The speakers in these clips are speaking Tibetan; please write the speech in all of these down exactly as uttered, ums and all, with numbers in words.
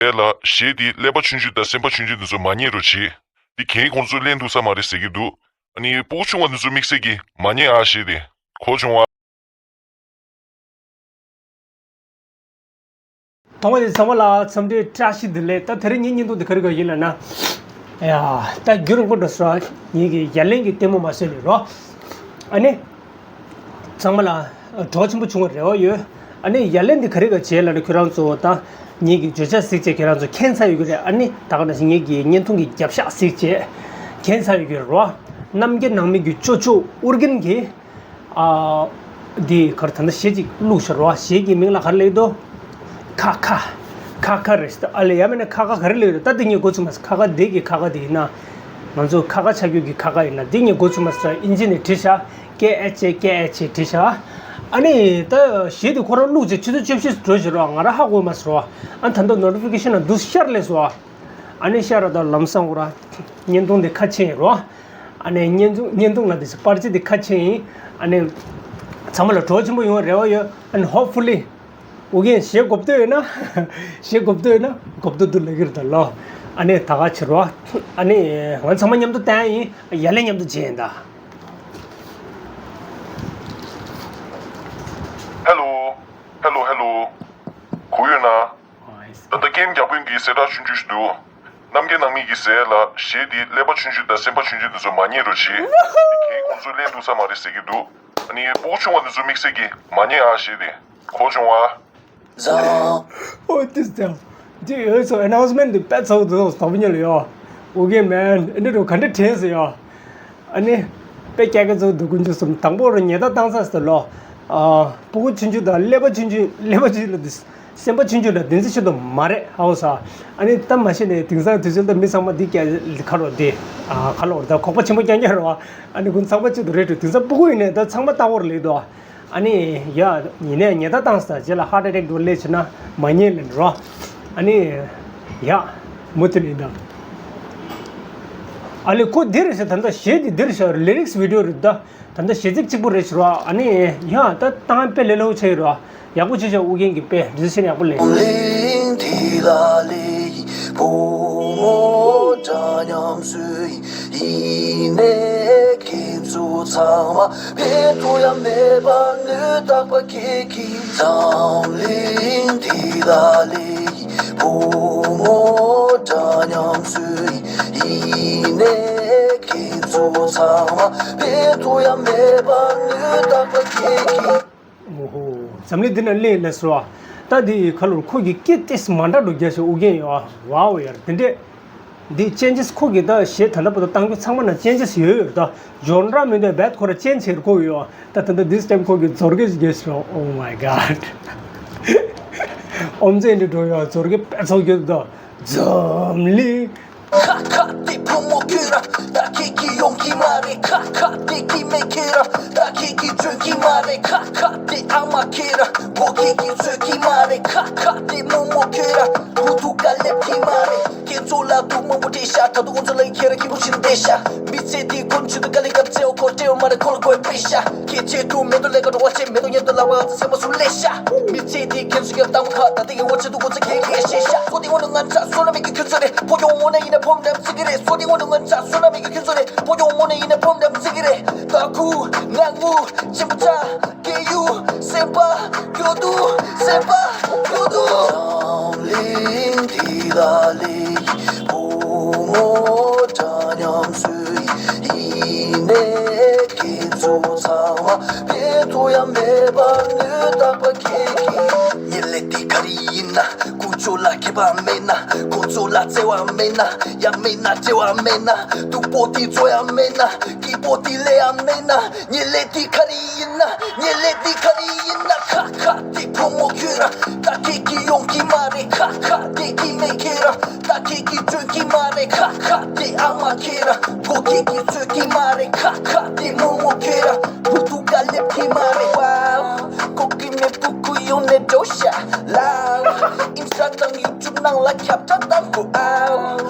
ཨེ་ལ་གཞས་དེ་ཀླད་པ་ཆུང་ཆུང་དང་སེམས་པ་ཆུང་ཆུང་དེ་ཚོ་མ་ཉན་རོགས་བྱེད། དེ་གས་ཁོང་ཚོ་ལེན་ཐུབ་ས་མ་རེད་ཟེར་གྱི་འདུག་ཨ་ནི་སྤུ་གུ་ཆུང་བ་དེ་ཚོ་དམིགས་བསལ་གྱིས་མ་ཉན་ཨ་གཞས་དེ། གོ་བྱུང་བ། ཐོག་མ་དེ་ཚང་མ་ལ་འཚམས་འདྲི་བཀྲ་ཤིས་བདེ་ལེགས། ད་དེ་རིང་ངའི་བརྙན་ཐུང་འདི་ག་རེ་ག་ཡིན་ལབ་ན། ཡ། ད་རྒྱུན་རིང་པོ་འགྲོ་སོང་། ངེད་ཀྱི་ཡ་ལན་གྱི་ལྟད་མོ་མ་བཟོས་ལེ་རོ། ཨ་ནི། ཚང་མ་ལ་གྲོགས་ཆེན་པོ་བྱུང་བའི་རེ་བ་ཡོད། ཨ་ནི་ཡ་ལན་འདི་ག་རེ་ག་བྱས་ལབ་ན། ཁྱོད་རང་ཚོ་ད་ངེད་ཀྱི་བརྗོད་བྱ་གཟིགས་བྱས་ཁྱེད་རང་ཚོ་མཁྱེན་ཚར་ཡོད་ཀྱི་རེད། ཨ་ནི་ད་ག་ནང་བཞིན་ངེད་ཀྱི་བརྙན་ཐུང་གི་རྒྱབ་ཤ་གཟིགས་བྱས་མཁྱེན་ཚར་ཡོད་ཀྱི་རེད་རོ། རྣམ་རྒྱལ་ནང་མི་གི་ཅོ་ཅོ་ཨོ་རྒྱན་གྱིས། ཨ། འདི་གར་ད་ལྟ་གཞས་ཅིག་བླུགས་ཤག་རོ། གཞས་ཀྱི་མིང་ལ་ག་རེ་ལབ་ཀྱི་འདུག་ཁ་ཁ། ཁ་ཁ་རེད་ཟེར། ཨ་ལས་ཡ་མེད་ན་ཁ་ཁ་ག་རེ་ལབ་ཀྱི་འདུག་ད་འདི་ངས་གོ་ཚོད་མ་སོང་། ཁ་ཁ་འདི་གི་ཁ་ཁ་འདི་ཡིན་ན། ང་ཚོ་ཁ་ཁ་ཆགས་རྒྱུ་གི་ཁ་ཁ་ཡིན་ན། འདི་ངས་གོ་ཚོད་མ་སོང་། ཨིན་ཇི་ནས་བྲིས་ཤག་ཀེ་ཨེཆ་ཨེ་ཀེ་ཨེཆ་ཨེ་བྲིས་ཤག་ཨ་ནི་ད་གཞས་འདི་ཁོ་རང་བླུགས་བྱས་ཆུ་ཚོད་བཅུ་བཞི་འགྲོ་བཞིན་རོ། ང་རང་ཧ་གོ་མ་སོང་རོ། ཨ་ད་ལྟ་ནོ་ཊི་ཕི་ཀེ་ཤན་ལ་འདུག་ཤར་སླེབས་སོང་། ཨ་ནི་ཤར་ར་ད་ལམ་སང་ཁོ་ར་བརྙན་ཐུང་འདི་ཁ་ཕྱེ་ཡིན་རོ། ཨ་ནི་བརྙན་ཐུང་བརྙན་ཐུང་ལ་འདི་པར་ཆས་འདི་ཁ་ཕྱེ་ཡིན། ཨ་ནི་ཚང་མ་ལ་གྲོགས་ཆེན་པོ་ཡོང་བའི་རེ་བ་ཡོད། ཨ་ནི་ཧོབ་ཕུ་ལི་ཨོ་རྒྱན་གཞས་གོ་བསྡད་ཡོད་ན། གཞས་གོ་བསྡད་ཡོད་ན་གོ་བསྡད་འདུག་ལབ་ཀྱི་རེད་ད་ལོ། ཨ་ནི་ད་ག་ཕྱིར་རོ། ཨ་ནི་ང་ཚང་མ་མཉམ་དུ་བསྟན་ཡིན། ཡ་ལན་མཉམ་དུ་བྱེད་ཡིན་ད། ཧེ་ལོ། ཧེ་ལོ་ཧེ་ལོ། གོ་ཡོད་ན། ད་ལྟ་ཀེམ་བརྒྱ་དཔོན་གྱི་གསལ་བསྒྲགས་ཆུང་ཆུང་ཞིག་འདུག་རྣམ་རྒྱལ་ནང་མི་གི་གསལ་ལ་གཞས་དེ་ཀླད་པ་ཆུང་ཆུང་དང་སེམས་པ་ཆུང་ཆུང་དེ་ཚོ་མ་ཉན་རོགས་བྱེད། དེ་གས་ཁོང་ཚོ་ལེན་ཐུབ་ས་མ་རེད་ཟེར་གྱི་འདུག་ཨ་ནི་སྤུ་གུ་ཆུང་བ་དེ་ཚོ་དམིགས་བསལ་གྱིས་མ་ཉན་ཨ་གཞས་དེ། གོ་བྱུང་བ། ཨོ་ཏི་ཙམ། འདི་ཡོད་ཚོ་ཨ་ནའུན་སི་མེན་ཊི་འདི་དཔེ་ཚ་བོ་འདུག་ད་བུ་ཉལ་ཡོ། ཨོ་ཀེ་མེན། ཨེ་འདྲ་རུ་ག་འདྲ་དྲན་ཟེར་ཡོ། ཨ་ནི། དཔེ་སྐྱ་ཀ་ཚོ་འདུག་དཀོན་མཆོག་གསུམ། དང་པོ་རུ་ཉེས་རྡུང་བཏང་ས་ཟེར་ལོ། ཨ། སྤུ་གུ་ཆུང་ཆུང་དང་ཀླད་པ་ཆུང་ཆུང་། ཀླད་པ་ཆུང་ཆུང་ལ་འདི། སེམས་པ་ཆུང་ཆུང་ལ་འདི་ཚོ་ཆེད་དུ་མ་རེད་ཧའོ་ས། ཨ་ནི་ད་མ་གཞི་ནས་དེང་སང་དུས་ཚོད་ད་མི་ཚང་མ་འདི་སྐྱ་ཁ་ལོ་འདི། ཨ། ཁ་ལོ་ད་ཁོག་པ་ཆེན་པོ་རྐྱང་རྐྱང་རེད་བ། ཨ་ནི་ཁོང་ཚང་མ་གཅིག་ཏུ་རེད་འགྲོ། དེང་སང་སྤུ་གུ་ཡིན་ནས་ད་ཚང་མ་ལྟ་བོར་ལེགས་འདུག་ཨ་ནི་ཡ། ཡིན་ནས་ཉེས་རྡུང་བཏང་ས་རྗེས་ལ་ཧར་ཊི་ཨེ་ཊེག་འགྲོ་ལས་བྱེད་ན་མ་ཉེས་ལེན་འགྲོ། ཨ་ནི། ཡ། མུ་མཐུད་ཡིན་ད། ཨ་ལེ་ཁོ་འདི་རེད་ཟེར། ད་ལྟ་གཞས་འདི་འདིར་ཤར་ལི་རིགས་བི་ཌི་ཡོ་རེད་ད། ད་ལྟ་གཞས་ཚིག་གཅིག་པོ་རེད་ཟེར་བ། ཨ་ནི་ཡ་ད་བཏང་དཔེ་ལས་སླ་པོ་ཆགས་ཡོད་ར། ཡག་པོ་བྱས་བྱས་ཨོ་རྒྱན་གྱི་དཔེ་འདི་ཚོ་ཤེས་ན་ཡག་པོ་ལས། ལིང་ཐི་ལ་ལི་བུ་མོ་འདྲ་མཉམ་སུ་ཡིན་ནས་ཁྱེད་ཚོ་ཚང་མ་ཕན་ཐོགས་ཡ་མེད་པ་ནུས་རྟག་པ་ཁྱེད་ཀྱིས་འཛམ་གླིང་འདི་ལ་ལི་བུ་མོ་འདྲ་མཉམ་སུ་ཡིན་ནས་ཁྱེད་ཚོ་ཚང་མ་ཕན་ཐོགས་ཡ་མེད་པ་ནུས་རྟག་པ་ཁྱེད་ཀྱིས། ཨོ་ཧོ། འཛམ་གླིང་འདི་ན་གླེང་ལ་ཟེར་བ། ད་འདི་ཁ་ལོར་ཁོ་གི་སྐད་ཏེས་མ་འདྲ་འགྲོ་རྒྱ་ཞིག་ཨོ་རྒྱན་ཡོད་ཨ། ཝའོ་ཡར་དེ་འདྲས། འདི་ཅེན་ཇེས་ཁོ་གི་ད་གཞས་ད་ལྟ་བར་དུ་བཏང་རྒྱུ་ཚང་མ་ན་ཅེན་ཇེས་ཡོད་ཡོད་ད། ཇོན་ར་མི་འདུག་བེད་ཁོ་ར་ཅེན་ཇེས་ཁོ་ཡོད། ད་ད་ལྟ་འདི་སི་ཊེམ་ཁོ་གི་ཛོར་གེ་ཞིག་རྒྱས་ཤོག Oh my god. ཨོམ་ཙེ་འདི་འགྲོ་ཡོད་ཛོར་གེ་དཔེ་ཚོགས་རྒྱུ་ད། འཛམ་གླིང་། ཁ་ཁ་དེ་བུ་མོ་ཁྱོད་ར་ད་ཁྱེད་ཀྱིས་ཡོང་གི་མ་རེད། ཁ་ཁ་དེ་སྐྱེ་དམན་ཁྱེད་ར་ད་ཁྱེད་ཀྱིས་འཇོན་གི་མ་རེད། ཁ་ཁ་དེ་ཨ་མ་ཁྱེད་ར་གོ་ཁྱེད་ཀྱིས་ཚོད་ཀྱི་མ་རེད། ཁ་ཁ་དེ་མོ་མོ་ཁྱོད་ར་བུ་ཐུག་ག་སླེབས་ཀྱི་མ་རེད། ཁྱེད་ཚོ་ལ་སྡུག་མང་པོ་སྤྲད་ཤག་ད་དུང་ཁོང་ཚོ་ལ་ཁྱེད་ར་ཁྱི་མོ་བཞིན་བསྡད་ཤག་མི་ཚེ་འདི་ཀུན་གྱི་དུ་དཀའ་ལས་ཁག་བརྩེ་བ་ཁོ་སྤྲད་བ་མ་རེད། ཁོ་ལ་དགོས་པའི་ཤག་ཁྱེད་ཚོས་དུ་མེད་དུ་ལས་ཀ་འགྲོ་བ་ཆེ་མེད་དུ་ཉེ་དུ་ལ་བ་ཚ་སེམས་པ་སུ་ལས་ཤག་མི་ཚེ་འདི་ཁྱེད་ཚོ་སྐྱབས་དང་ཁ་ད་ལྟ་ཡི་འོ་ཚེ་དུ་ཀུན་ཚེ་ཁྱེད་ཀྱི་ཤེས་ཤག་སོ་དེ་ངོ་ནི་ང་ཚ་སོ་ན་མི་གི་ཁྱོད་ཚོ་རེད། ཕོ་ཡོང་ངོ་ན་ཡིན་ན་ཕོམ་རམ་ཚིག་གི་རེད། སོ་དེ་ངོ་ནི་ང་ཚ་སོ་ན་མི་གི་ཁྱོད་ཚོ་རེད། ཕོ་ཡོང་ངོ་ན་ཡིན་ན་ཕོམ་རམ་ཚིག་གི་རེད། ད་ཁུ་ང་ངུ་ཆེན་པོ་ཆ། སྐྱེ་ཡུལ་སེམས་པ་སྐྱོ་སྡུག་སེམས་པ་སྐྱོ་སྡུག་འཛམ་གླིང་འདི་ལ་ལས་བུ་མོ་འདྲ་མཉམ་སུ་ཡིན་ནས་ཁྱེད་ཚོ་ཚང་མ་ཕན་ཐོགས་ཡ་མེད་པ་ནུས་རྟག་པ་ཁྱེད་ཀྱིས། ཉེ་ལས་འདི་ག་རེ་ཡིན་ན་ཀུ་ཅོ་ལ་ཁྱད་པར་མེད་ན་ཁོ་ཚོ་ལ་བརྩེ་བ་མེད་ན་ཡ་མེད་ན་བརྩེ་བ་མེད་ན་སྡུག་པོ་འདི་བཟོ་ཡ་མེད་ན་སྐྱིད་པོ་འདི་ལས་ཡ་མེད་ན་ཉེ་ལས་འདི་ག་རེ་ཡིན་ན། ཉེ་ལས་འདི་ག་རེ་ཡིན་ན། ཁ་ཁ་དེ་བུ་མོ་ཁྱོད་ར་ད་ཁྱེད་ཀྱིས་ཡོང་གི་མ་རེད། ཁ་ཁ་དེ་སྐྱེ་དམན་ཁྱེད་ར་ད་ཁྱེད་ཀྱིས་འཇོན་གི་མ་རེད། ཁ་ཁ་དེ་ཨ་མ་ཁྱེད་ར་གོ་ཁྱེད་ཀྱིས་ཚོད་ཀྱི་མ་རེད། ཁ་ཁ་དེ་མོ་མོ་ཁྱོད་ར་བུ་ཐུག་ག་སླེབས་ཀྱི་མ་རེད། ཝའོ། གོ་གི་མེད་སྤུ་གུ་ཡོང་ནས་འགྲོ་ཤག་ལའོ། ཨིན་སི་ཊ་དང་ཡུ་ཊུབ་ནང་ལ་ཁྱབ་བསྒྲགས་གཏང་དགོས་ཨའོ།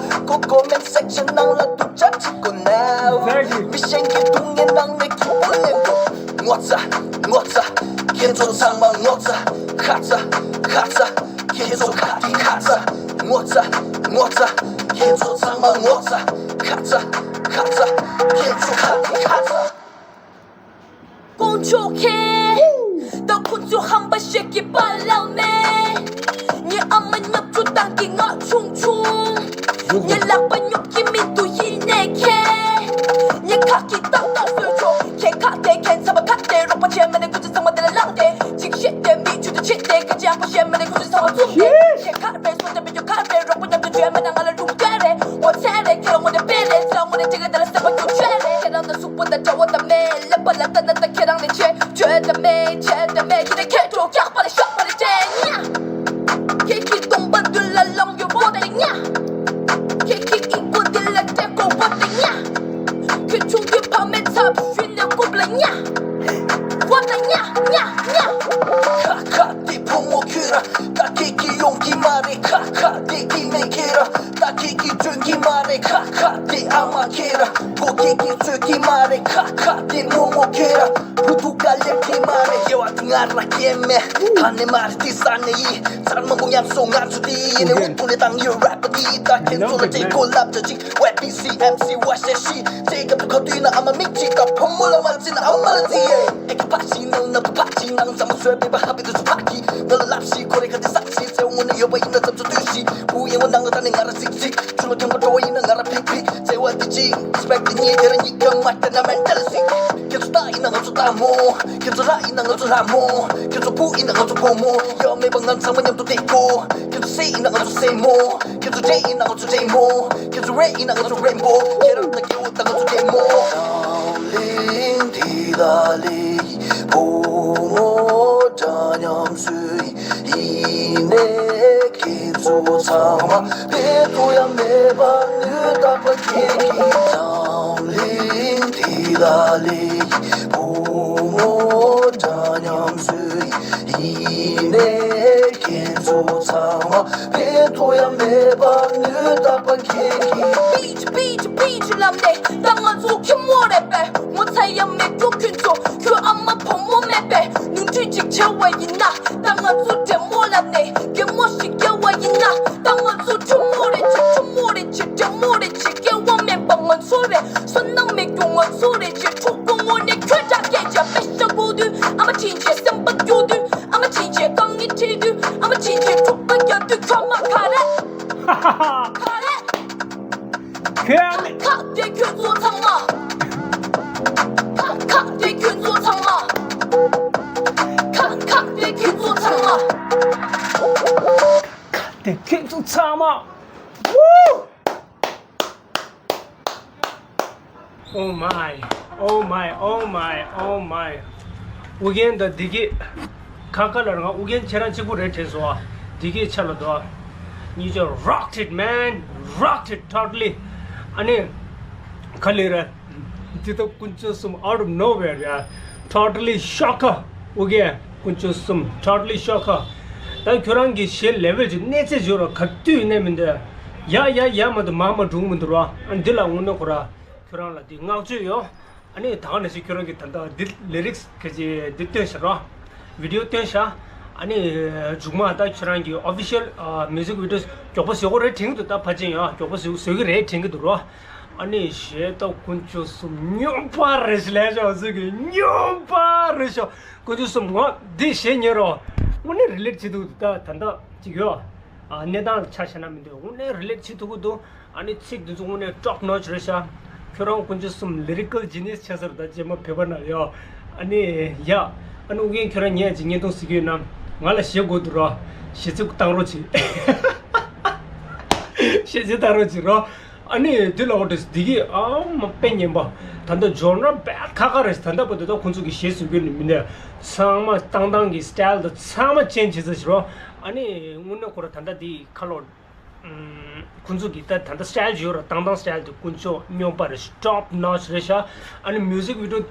གོ་ཀོ་མེན་སེག་ཤན་ནང་ལ་སྡུག་ཅག་བྱེད་དགོས་ནའོ། Exactly. མི་གཞན་གྱི་སྡུག་བསྔལ་ནང་ནས་ཁྱུག་པོ་ལེན་དགོས། ངོ་ཚ་ངོ་ཚ། ཁྱེད་ཚོ་ཚང་མ་ངོ་ཚ། ཁ་ཚ་ཁ་ཚ། ཁྱེད་ཚོ་ཁ་ཏི་ཁ་ཚ། ངོ་ཚ་ངོ་ཚ། ཁྱེད་ཚོ་ཚང་མ་ངོ་ཚ། ཁ་ཚ་ཁ་ཚ། ཁྱེད་ཚོ་ཁ་ཚ་ཁ་ཚ། དཀོན་མཆོག་མཁྱེན། ད་ཁོ་ཚོའི་ཧམ་པ་ཞིག་གི་པ་ལགས་མེད། ངའི་ཨ་མ་ཉབ་ཆུ་བཏང་གི་ང་ཆུང་ཆུང་། ངའི་ལག་པ་ཉོབ་ཀྱི་མི་འདུག་ཡིན་ནའི་མཁྱེན། ངའི་ཁ་གི་ཏག་ཏག་བཟོས་ཆོག་ཁྱེད་ཁ་དེ་མཁྱེན་ཚ་བ་ཁ་དེ་རོགས་པ་བྱས་མ་ནས་ཁོ་ཚོའི་ཚང་མ་དེ་ལ་ལངས་ཏེ་ཅིག་བཤད་དེ་མི་ཆུ་དུ་ཆེ་དེ་ཁ་ཅག་པོ་བཤད་མ་ནས་ཁོ་ཚོའི་ཚང་མ་བཙུམ་དེ་ཁྱེད་ཁ་རེ་སོ་དེ་བེད་སྤྱོད་ཁ་རེ་རོགས་པ་མཉམ་དུ་བྱས་མ་ནས་ང་ལ་སྒྲུང་བཤད་རེ་ངོ་ཚ་རེ་ཁྱེད་རང་ངོ་དེ་དཔེ་རེ་ཚ་ངོ་དེ་ཅིག་ག་དེ་ལ་སེམས་པ་སྐྱོ་བྱས་རེ་ཁྱེད་རང་དང་གཟུགས་པོ་དང་འདྲ་བོ་དང་མེད་ལེན་པ་ལ་ལྟ་ན་ད་ཁྱེད་རང་ནས་ཆེ་བྱོས་དང་མེད་བྱས་དང་མེད་ཁྱེད་ནས་ཁྱེད་ཁྲོ་སྐྱག་པ་ལ་ཤག་པ་ལ་སྤྲད་ཉ། ཁྱེད་ཀྱི་གདོང་པ་འདི་ལ་ལང་ཡོད་པོ་དང་ཉ། ཁྱེད་ཀྱི་ཨིན་གོ་འདི་ལ་སྤྲད་གོ་པོ་དང་ཉ། ཁྱེད་ཆུང་གི་ཕ་མའི་ཚབ་ཞུས་ནས་རྐུབ་ལ་ཉ། པོ་དང་ཉ་ཉ་ཉ། ཁ་ཁ་དེ་བུ་མོ་ཁྱོད་ར་ད་ཁྱེད་ཀྱི་ཡོང་གི་མ་རེད། ཁ་ཁ་དེ་གི་མེ་ཁྱེད་ར་ད་ཁྱེད་ཀྱི་བཙོན་གྱི་མ་རེད། ཁ་ཁ་དེ་ཨ་མ་ཁྱེད་ར་ཕོ་ཁྱེད་ཀྱི་བཙོན་གྱི་མ་རེད། ཁ་ཁ་དེ་མོ་མོ་ཁྱེད་ར་བུ་ཐུག་ག་ལེབ་གི་མ་རེད། ཡེ་བ་དེ་ང་ར་སྐྱེ་མེད་ཁ་ནས་མ་རེད། དེ་ས་ནས་ཡིན་ཚར་མང་པོ་ཉམས་སོང་ང་ཚོ་དེ་ཡིན་ནས་འུ་ཐུག་ནས་བཏང་ཡོད་རེད་པ། དེ་ད་ཁྱེད་ཚོ་ལ་དེ་གོ་ལབ་ད་ཅིག་ཝེ་པི་སི་ཨེམ་སི་ཝ་ཤ་ཤི་ཅེ་སྐབས་དུ་ཁ་དུས་ན་ཨ་མ་མིག་ཅིག་ག་ཕོ་མོ་ལ་མ་བརྩིས་ན་ཨ་མ་ལ་བརྩི་ཡེ། ཨེ་ཀི་ཕ་ཤི་ནང་ན་བུ་ཕ་ཤི་ནང་ཙམ་བཟོས་པའི་བ་ཧ་པི་དུ་ཚུ་ཕ་གི་ང་ལ་ལབ་ཤི་ཁོ་རེ་ཁ་དེ་ས་ཤི་ཚེ་འོ་ནས་ཡོད་པ་ཡིན་ན་ཙམ་ཚོ་ལྟོས་ཤི་བུ་ཡེ་བ་ནང་ལ་ད་ནི་ང་ར་ཚིག་ཚིག་ཆུ་ལ་ཐིམ་པ་འགྲོ་བ་ཡིན་ན་ང་ར་ཕིག་ཕིག་བརྩེ་བ་དེ་ཅི་རེ་སི་པེག་དེ་ཉིད་དེ་ར་གཉིས་ཀ་མ་བསྟན་ན་མེན་ཊལ་སི་ཁྱེད་ཚོ་ལྟ་ཡིན་ན་ང་ཚོ་ལྟ་མོ། ཁྱེད་ཚོ་ལ་ཡིན་ན་ང་ཚོ་ལ་མོ། ཁྱེད་ཚོ་བུ་ཡིན་ན་ང་ཚོ་བུ་མོ། ཡོད་མེད་པ་ང་ཚང་མ་མཉམ་དུ་བསྡད་དགོས། ཁྱེད་ཚོ་སེ་ཡིན་ན་ང་ཚོ་སེ་མོ། ཁྱེད་ཚོ་རེད་ཡིན་ན་ང་ཚོ་རེད་མོ། ཁྱེད་ཚོ་རེད་ཡིན་ན་ང་ཚོ་རེད་མོ། ཁྱེད་རང་དང་སྐྱེ་བོ་དང་ང་ཚོ་རེད་མོ། འཛམ་གླིང་འདི་ལ་ལས་བུ་མོ་འདྲ་མཉམ་བཟོས་ཡིན་ནས་ཁྱེད་ཚོ་ཚང་མ་ཕན་ཐོགས་ཡ་མེད་པ་ནོར་བཏང་པ་ཁྱེད་ཀྱིས། འཛམ་གླིང་འདི་ལ་ལས་བུ་མོ་འདྲ་མཉམ་བཟོས་ཡིན་ནས་ཁྱེད་ཚོ་ཚང་མ་ཕན་ཐོགས་ཡ་མེད་པ་ནོར་བཏང་པ་ཁྱེད་ཀྱིས། བིཆ་བིཆ་བིཆ་ལབ་ནས་ད་ང་ཚོ་ཁྱི་མོ་རེད་པས། ངོ་ཚ་ཡ་མེད་འགྲོ་ཁྱོད་ཚོ། ཁྱོད་ཨ་མ་བུ་མོ་མེད་པས། ནོར་འཁྲུལ་ཅིག་བྱས་པ་ཡིན་ན། ད་ང་ཚོ་འདྲེ་མོ་ལབ་ནས་གད་མོ་ཞིག་བརྒྱབ་པ་ཡིན་ན། ད་ང་ཚོ་ཁྱི་མོ་རེད་ཅེས་ཁྱི་མོ་རེད་ཅེས་འདྲེ་མོ་རེད་ཅེས་སྐྱེ་བ་སྨན་པ་ང་ཚོ་རེད། བསོད་ནམས་མེད་རྒྱུ་ང་ཚོ་རེད་ཅེས་ཕྲུ་གུ་དངོས་གནས་ཁྱོད་འདྲ་སྐད་ཆ་དཔེ་ཤ་དགོས་དུས་ཨ་མ་དྲིན་ཆེ་སེམས་པ་སྐྱོ་དུས་ཨ་མ་དྲིན་ཆེ་རྐང་གཉིས་ཁྲིད་དུས་ཨ་མ་དྲིན་ཆེ་འཁྲུག་པ་རྒྱག་དུས་ཁྱོད་མ་ག་རེད། ག་རེད། ཁྱོད་ཨ་མ། ཁ་དེ་ཁྱོད་ཚོ་ཚང་མ། ཁ་ཁ་དེ་ཁྱོད་ཚོ་ཚང་མ། ཁ་ཁ་དེ་ཁྱོད་ཚོ་ཚང་མ། ཁ་དེ་ཁྱོད་ཚོ་ཚང་མ། Woo! Oh my, oh my, oh my, oh my. ཨོ་རྒྱན་དང་བདེ་སྐྱིད། ཁ་ཁ་ལ་རང་ཨོ་རྒྱན་ཁྱེད་རང་གཅིག་པུ་རེད་དྲན་སོང་ཨ། བདེ་སྐྱིད་ཆ་ལ་འདུག་ཨ། གཉིས་ཆ་rocked it man, rocked it totally. ཨ་ནི། ག་ལེ་རེད། འདི་ད་དཀོན་མཆོག་གསུམ་out of nowhere ཡ། Totally shocker. ཨོ་རྒྱན་དཀོན་མཆོག་གསུམ་totally shocker. ད་ཁྱོད་རང་གི་གཞས་level ཅིག་གནས་ཚད་བརྗོད་རོགས་ག་དུས་ཡིན་ནའི་མི་འདུག་ཡ། ཡ་ཡ་ཡ་མ་འདུག་མ་མ་འགྲུང་མི་འདུག་ར། ཨ་འདི་ལ་དངོས་གནས་ཁོ་ར་ཁྱོད་རང་ལ་འདི་བསྔགས་བརྗོད་ཡོད། ཨ་ནི་ད་ག་ནང་བཞིན་ཁྱོད་རང་གི་ད་ལྟ་འདི་lyrics ག་ཅི་འདི་བཏོན་ཤག་ར། video བཏོན་ཤག་ཨ་ནི་མཇུག་མ་ད་ཁྱོད་རང་གི་official ཨ་music videos མགྱོགས་པོ་བཟོ་གི་རེད་དྲན་གི་འདུག་ད་ཕལ་ཆེར་ཡང་མགྱོགས་པོ་བཟོ་བཟོ་གི་རེད་དྲན་གི་འདུག་ར། ཨ་ནི་གཞས་ད་དཀོན་མཆོག་གསུམ་སྨྱོན་པ་རེད་ཤག་ལས་ཤག་ཟེར་གི་སྨྱོན་པ་རེད་ཤག་དཀོན་མཆོག་གསུམ་ངོ་འདི་གཞས་ཉན་རོགས། དངོས་གནས་relate བྱེད་ཐུབ་འདུག་ད་ད་ལྟ་ཅིག་ཡོད། ཨ་གནས་སྟངས་ལ་ཆ་བཞག་ན་མི་འདུག་དངོས་གནས་relate བྱེད་ཐུབ་ཀྱི་འདུག་ཨ་ནི་ཚིག་འདི་ཚོ་དངོས་གནས་top notch རེད་ཤག་ཁྱོད་རང་དཀོན་མཆོག་གསུམ་lyrical genius ཆགས་ས་རེད། ད་རྗེས་མ་བོད་པ་ན་ཡོད། ཨ་ནི་ཡ། ཨ་ནི་ཨོ་རྒྱན་ཁྱོད་རང་ཉན་ཡ་ཅིག་བརྙན་ཐུང་གཟིགས་ཀྱི་ཡོད་ན། ང་ལ་གཞས་དགོས་འདུག་རོ། གཞས་ཚིག་བཏང་རོགས་གྱིས། གཞས་ཚིག་བཏང་རོགས་གྱིས་རོ། ཨ་ནི་འདི་ལ་འོ་དེ་འདི་གི་ཨ་མ་དཔེ་ཉན་པ། ད་ལྟ་genre དཔེ་ཁ་ཁ་རེད། ད་ལྟ་བར་དུ་ད་ཁོང་ཚོ་གི་གཞས་བཟོ་གི་ནི་མི་འདུག་ཚང་མ་བཏང་སྟངས་ཀྱི་style དང་ཚང་མ་change བྱེད་ས་ཞིག་རོ། ཨ་ནི་དངོས་གནས་ཁོ་ར་ད་ལྟ་འདི་ཁ་ལོ། ཁོང་ཚོ་གི་ད་ད་ལྟ་style ཡོད་ར། བཏང་སྟངས་style དེ་དཀོན་མཆོག་སྨྱོན་པ་རེད། top notch རེད་ཤག་ཨ་ནི་music video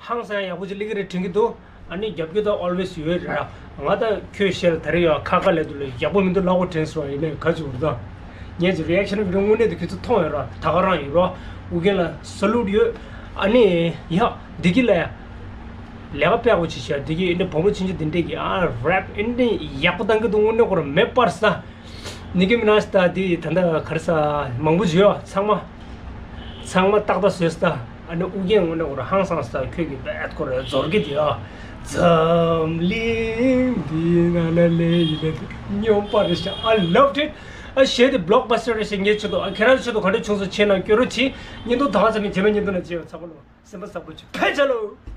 ཧང་སང་ཡག་པོ་ཅིག་སླེབས་ཀྱི་རེད་དྲན་གྱི་འདུག་ཨ་ནི་རྒྱབ་སྐྱོར་ད་always ཡོད་རེད་ར། ང་ད་ཁྱོད་གཞས་ལ་ད་རེས་ཡོད་ཁ་ཁ་ལས་འདུག་ལ་ཡག་པོ་མི་འདུག་ལབ་དགོས་དྲན་སོང་། ཡིན་ནའི་ག་ཅིག་འུར་ད། ངས་ཀྱི་reaction video དངོས་གནས་དེ་ཁྱོད་ཚོ་མཐོང་ཡོད་ར། ད་ག་རང་ཡིན་རོ། ཨོ་རྒྱན་ལ་salute ཡོད། ཨ་ནི་ཡ་བདེ་སྐྱིད་ལ་ཡ། ལས་ཀ་དཔེ་ཡག་པོ་ཅིག་བྱས། བདེ་སྐྱིད་ཨེ་འདྲ་བུ་མོ་ཆུང་ཆུང་དེ་འདྲས་ཀྱི་ཨ་rap ཨེ་འདྲ་ཡག་པོ་བཏང་གི་འདུག་དངོས་གནས་ཁོ་ར་མེ་འབར་ས། ནིག་གི་མི་ནཱཇ་ད་འདི་ད་ལྟ་ག་རེ་ཟ་མང་པོ་བརྗོད་ཨ། ཚང་མ་ཚང་མ་ཏག་ཏག་བཟོས་ད། ཨ་ནི་ཨུ་རྒྱན་དངོས་གནས་ཁོ་རང་ཧང་སངས་ས། ཁྱོད་ཀྱི་བེད་ཁོ་རང་ཛོར་གི་དེ་ཨ། འཛམ་གླིང་འདི་ན་ལ་ལས་ཡིན་ན་སྙོམས་པ་རེད་ཤག I loved it. ཨ་གཞས་དེ་blockbuster རེད་ཤག་ངའི་ཆེད་དུ། ཨ་ཁྱེད་རང་ཆེད་དུ་ག་འདྲ་བྱུང་སོང་། བྱས་ན་སྐྱོ་རོ་བྱེད། བརྙན་ཐུང་ད་ག་ཚོད་ནས་རྗེས་མའི་བརྙན་ཐུང་ནང་མཇལ་ཡོང་། ཚང་མ་ལོ་སེམས་པ་བཟང་པོ་བྱོས། ཕན་ཆད་ལོ།